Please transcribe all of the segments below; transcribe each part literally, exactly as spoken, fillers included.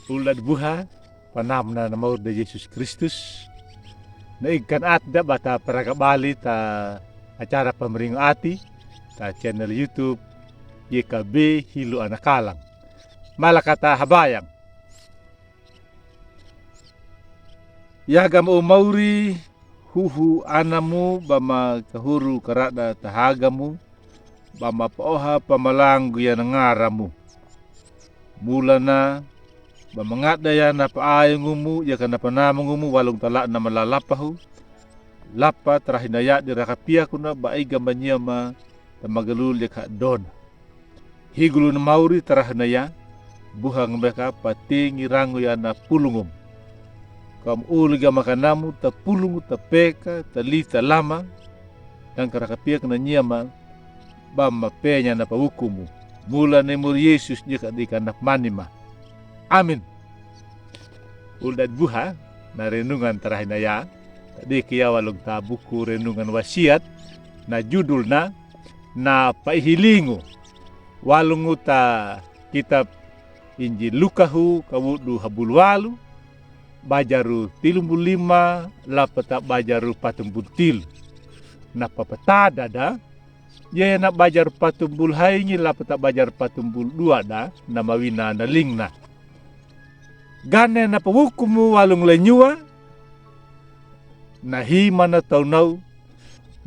Ulda' di buha, panamna na mauri da Yesus Kristus. Na iga kan ati da ba ta paraga bali ta acara pamaringo ati ta channel YouTube Y K B Hilo Anakalang. Mala kata habayang. Yaga ma o mauri huhu anamu ba ma kahuru karada tahaga mu, ba ma paoha pamalangu yana ngara mu. Mula na ba ma ngada yana paayangu mu, yaka na panamangu mu, walung tala na malalapahu. Lapa tarahi na ya di raka piyaku na ba iga ma nyama ta magalul yaka dona. Higulu na mauri tarahi na ya, buhang meka patingi rangu yana pulungu mu. Kam uliga makanamu ta pulungu ta peka ta li ta lama, dangka raka piyaku na nyama, ba ma penya na pawukumu. Mula ni muri Yesus nyika dika na manima. Amin. Ulda' di buha, na renungan tarahi na ya, ta diki ya walung ta buku renungan Wasiat, na judul na, na paihilingu. Walungu ta kitab Injil Lukahu kawudu habulu walu, bajaru tilumbulu lima, lapa ta bajaru patumbulu tilu. Na papatada da, yaya na bajaru patumbulu haingi, lapa ta bajaru patumbulu dua da, na mawina na lingna. Gane na pawukumu walung lenyua, na hima na taunau,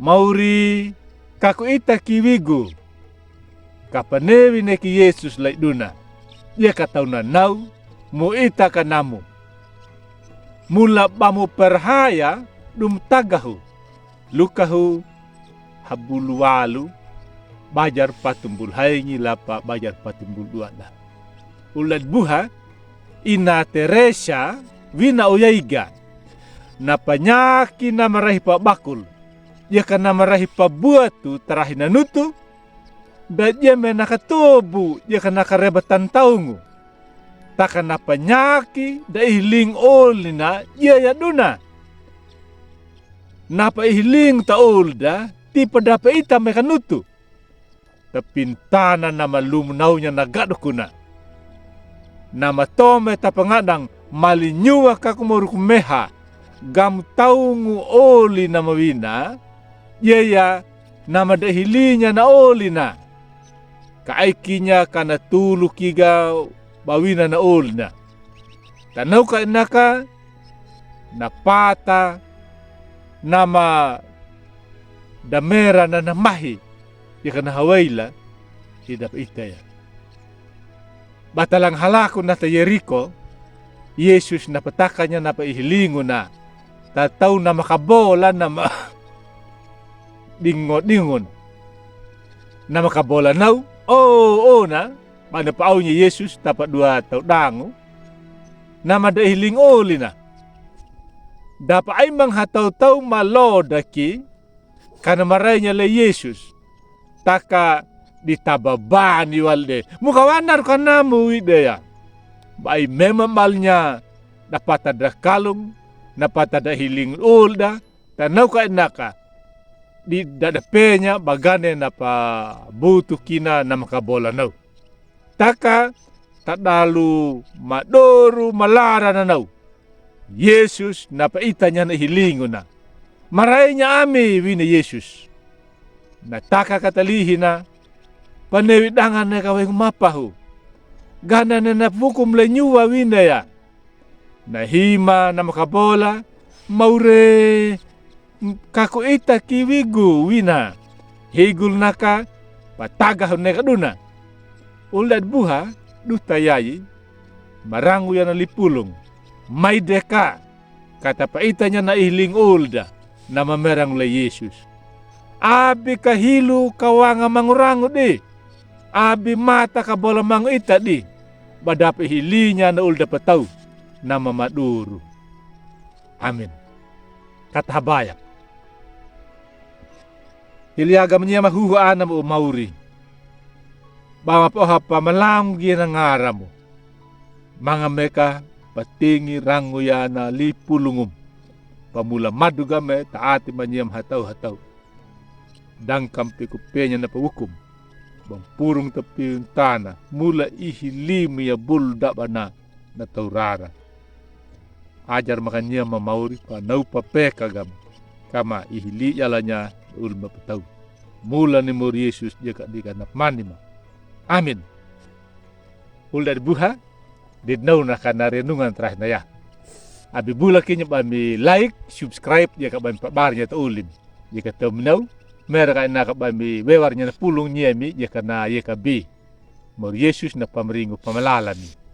mauri kaku ita kiwigu, ka panewi ne ki Yesus lai duna. Yaka taunanau, mu ita kanamu. Mula ba mu perhaya, dum tagahu. Lukahu, habulu walu, bajar patumbulu haingi lapa bajar patumbulu dua da. Ulda' di buha, ina Teresa, wina o yaiga. Na panyaki na marahi pabakul. Yaka na marahi pabuatu tarahi na nutu. Da yeme na katobu, yaka na kareba tantaungu. Taka na panyaki, da ihiling oli na, yaya duna. Na paihiling ta oli da, tipa da paita meka nutu. Ta pintana na malumu naunya na gadukuna. Na matome ta pangadang malinyua kaku moruku meha. Gam taungu oli na mawina. Yaya na madahilinya na oli na. Ka aikinya ka na tulu kiga bawina na oli na. Tanau ka inaka, na pata, na ma damera na na mahi, yaka na hawaila, ida paita ya. Batalang halaku na ta Yeriko, Yesus na patakanya na paihilingu na. Tatau na makabola na ma dingo dingon. Na makabola nau, o, o na, ba na paaunya Yesus tapa dua tau dangu. Na mada ihiling oli na. Dapa aimang hatau-tau ma loda ki, ka na marainya lai Yesus. Taka di tababani walde. Muka wanar ka namu wide ya. Ba ai mema malnya, na pata da kalung, na pata da ihiling oli da, tanau ka inaka. Di da da penya, ba gane na pabutu kina na makabola nau. Taka, tadalu madoru malara na nau. Yesus na paitanya na ihilingu na. Marainya ami wina Yesus. Na taka katalihi na, panewi dangane ka wengu mapahu. Gane na na pukum le nyuwa wina ya. Na hima na makabola, maure, kaku ita ki wigu wina. Higul naka, pataga hune ka duna. Oli da di buha, duta yayi, marangu ya na lipulung. Maide ka, kata paitanya na ihiling oli da, na mamerangu le Yesus. Abi kahilu kawanga mangurangu di. Abi mata kabola mangu ita di. Ba dapa ihilinya na oli da patau. Na mamaduru. Amin. Kata habaya. Hili aga manyema huhu ana mo mauri. Ba mapoha pa malangu gi na ngara mo. Manga meka patingi rangu ya na lipulungum. Pamula maduga me taati manyema hatau-hatau. Dangkam piku penya na pawukum. Bampurung tapi tana. Mula ihilimu ya bulu daba na. na taurara. Ajar makan nia mamauri pa na upa peka gam kama i hili yalanya ul mapatau. Mula ni mori Yesus dia ka dia ka na pamani ma. Amin. Ul dari buha di nau na ka na renungan terakhir na ya. Abi bula kinya ba mi like, subscribe dia ka ba mi pabar nya ta ulim. Dia ka ta minau mera ka na ka ba mi wewar nya na pulung nya mi dia ka na ya ka bi. Mori Yesus na pamringu pamalala mi.